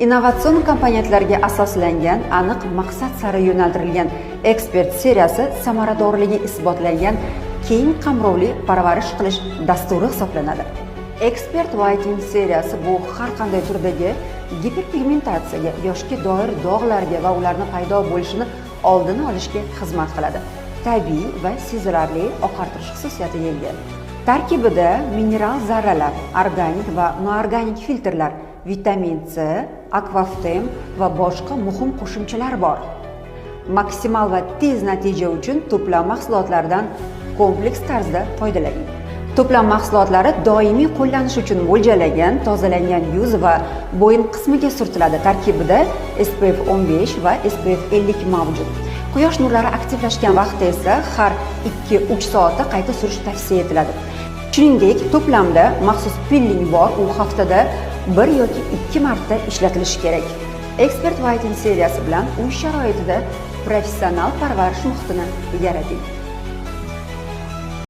Innovatsion komponentlarga asoslangan, aniq maqsad sari yo'naltirilgan Expert seriyasi samaradorligi isbotlangan keng qamrovli parvarish qilish dasturi hisoblanadi. Expert Whitening seriyasi bu har qanday turdagi giperpigmentatsiyaga, yoshga doir dog'larga va ularni paydo bo'lishini oldini olishga xizmat qiladi. Tabiiy va sezilarli oqartirish xususiyatiga ega. Tarkibida mineral zarralar, organik va noorganik filtrlar, vitamin C, akvaftem va boshqa muhim qo'shimchalar bor. Maksimal va tez natija uchun to'plam mahsulotlaridan kompleks tarzda foydalaning. To'plam mahsulotlari doimiy qo'llanish uchun mo'ljallangan, tozalangan yuz va bo'yin qismiga surtiladi. Tarkibida SPF 15 va SPF 50 mavjud. Quyosh nurlari aktivlashgan vaqtda esa har 2-3 soatda qayta surish tavsiya etiladi. Shuningdek, to'plamda maxsus piling bor, u haftada bir yoki ikki marta ishlatilishi kerak. Expert Whitening seriyasi bilan uy sharoitida professional parvarish muhitini yarating.